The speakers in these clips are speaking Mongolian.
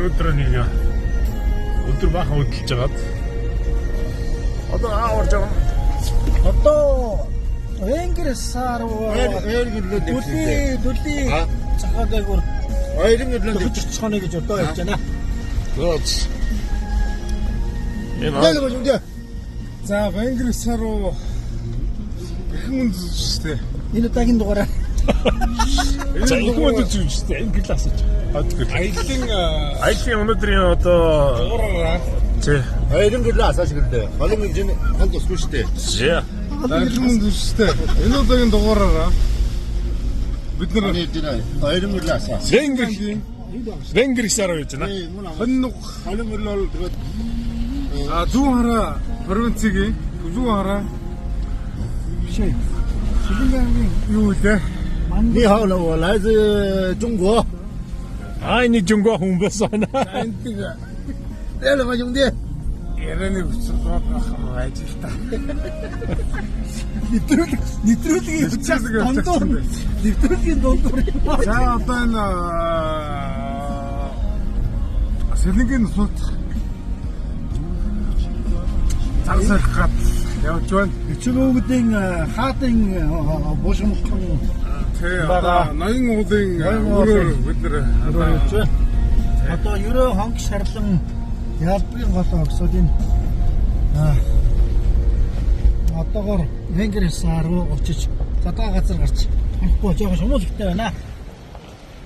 Өнөөдөр нэг өдөр баахан хөдөлж байгаад одоо аавар жаа. Одоо Венгер сар Ойрын өглөө дүлий дүлий цахаадайгуур Ойрын өглөө хөжөрч хонё гэж одоо явж байна. Зөөц. Энэ 那个兄弟， За Венгр сар руу эрхэм хүнд үзчихтэй. Энэ удаагийн дугаараар за их хүнд үзчихтэй. Энэ гэл асууж. Аялын Аялын өнөөдрийн одоо дугаараараа тий. ойрын өглөө асаач гэлээ. Холын энэ хол тусгүй шүү дээ. За. эрхэм хүнд үзчихтэй. Энэ удаагийн дугаараараа бид нар Миний дина ойрын өглөө асаа. Венгер Венгер сар руу явж байна. хонь Холын өглөө бол тэгээд а зүүн хараа провинцийн зүүн хараа биш. Сүлэн аймгийн юу вэ? 你好了，我来自中国。 Аа энэ жөнгөө хүн байсан. Энд нэг 来了吗，兄弟？ ярианы хүчил байх юм байж л та. Нэвтрүүлэг нэвтрүүлгийн Нэвтрүүлэг дундуур явуулсан. нэвтрүүлгийн дундуур. За одоо энэ Сэлэнгийн сууд зар сарх гад явж байна. Өчигөөдийн хаатын бушмхан Тэ Бага. одоо ноён уулын Ноён өрөөр уулын бид нэр одоо явж байна. Одоо ерөө хонг шарлан ялбгийн голоо огсод энэ одоогор Венгер сар руу очиж задгаа газар гарч хонхгүй жоохон шумуул ихтэй байна.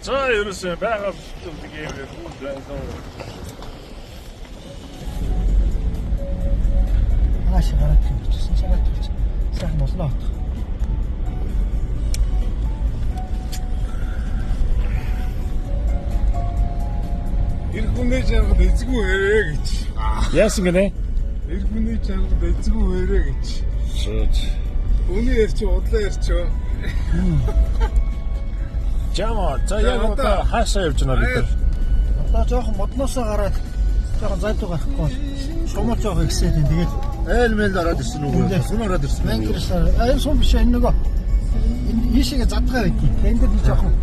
За ерөөсөө байгаль нэг юм хүн байсан. Хааш гараад юм чийсэн чагаад чи. Сайхан боллоо. эр хүний жаргал эзгүй хэрэг гэж. Яасан гинэ? Эр хүний жаргал эзгүй хэрэг гэж. Зөөц. Үний ярьч удлаа ярьч. Жама за яг одоо хаашаа явж байна бид нар? Одоо жоохон модноосоо гараад жоохон зайдуу гарахгүй бол шумуул жоохон ихсээд байна. Тэгээд Айл мэл ороод ирсэн үү? Сум ороод ирсэн. Венгер сар энэ сум биш энэ нөгөө энэ ийшээгээ задгаа байдгийг. Энэ дээр би жоохон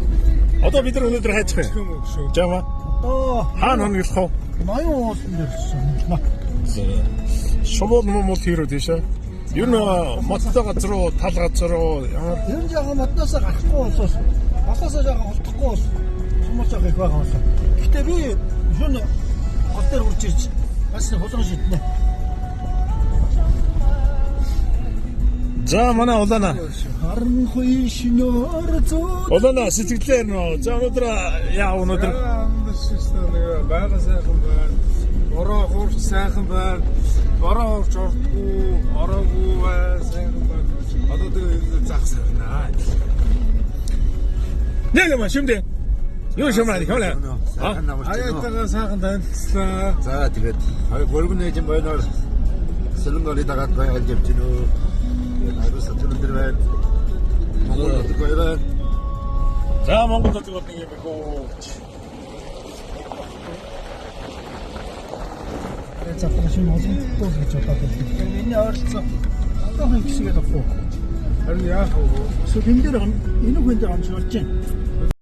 Одоо бид нар өнөөдөр хайчих юм. Юм уу шүү. Жама одоо хаана хоноглох вэ? ноён уулан дээр очсон. Шумуул мумуул хийрүү тийшээ. Ер нь модтой газар руу, тал газар руу ямар Ер нь жоохон модноосоо гарахгүй болвол болоосоо жоохон холдохгүй бол шумуул жоохон их байгаа болов. Гэтэ би шөнө гол дээр хурж ирж бас нэг хулган шиднэ. За манай улаана. Харанхуй шинээр зөө Улаана сэтгэлээр нөө. За өнөөдөр яа өнөөдөр Нэг байга сайхан байна. Бороо хуурч сайхан байна. Бороо хуурч ордгоо, ороогүй бай, сайхан байна. Одоо тэгээ зах сайхнаа. нэг юм шүмдэ. Юу шумаа хөлөө. Сайхан намарч байна. Аяатайгаа сайхан танилцлаа. За тэгээд хоёр гурван ээжин бойноор сэлэн голыг дагаад гой алж явж гинөө. Тэгээд ариун сатан дээр байна. Монгол нутаг гоё байна. За Монгол нутаг бол нэг юм хөө. Задгаа шинэ олон гэж бодоод байна. Энэ ойролцоо одоохон хэсгээд авах уу? Харин яах вэ? Эсвэл энэ дээр энэ хүн дээр онцолж байна.